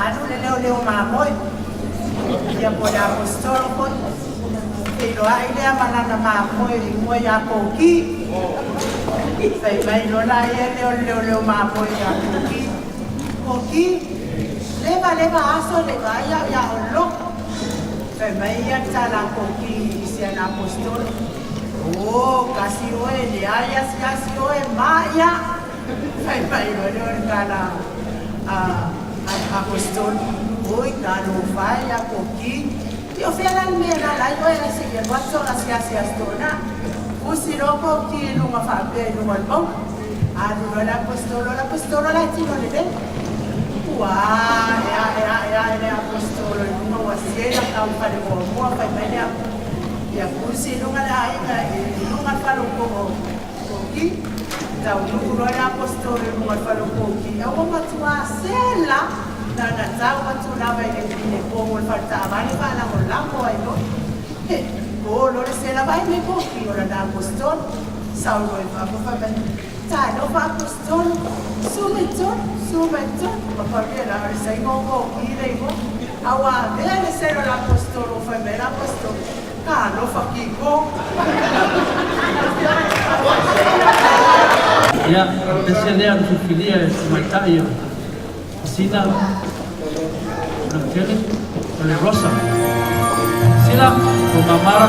Alu le leoleo mamoe ia po o le Aposetolo foi, feiloai lea ma lana mamoe e igoa ia Koki. Fai mai loa laia lea o le leoleo mamoe ia Koki, "Koki, leva leva aso e le i vaai au ia Olo." Fai mai ia le tala a Koki i si ana Aposetolo, "O, kasi oe, leai asiasi oe, ma'i a." Fai mai loa lea o le tala a Aposetolo, "Oi, talofa e ia Koki, ia o fea la le mea e alaala ai oe ae se i alu atu sau asiasi i Aso Toonai." Fusi loa Koki i luga faapea i luga o le mauga. Alu loa le Aposetolo, o le Aposetolo la e tino lelei. Ua ae ae ae ae le Aposetolo i luga ua sela tau i fale muamua. Fai mai lea, ia fusi i luga le aiga i luga le fale o Koki. Taunuu loa le Aposetolo i luga o le fale o Koki, a ua matua sela na ona tau atu lava i le pomu o le faletaavale faalagolago ai loa. He, o loa le sela, vaai mai Koki o lana Aposetolo. Sau loa i fafo, fai mai, "Talofa Aposetolo, susu mai totonu, susu mai totonu." Papalia la o le saina o Koki le igoa. A ua avea le sela o le Aposetolo, fai mai le Aposetolo, "Talofa Kiko." Ia, pese lea na filifilia e tamaitai o Sina Lautele, o le Rosa. Sina, o Mamara.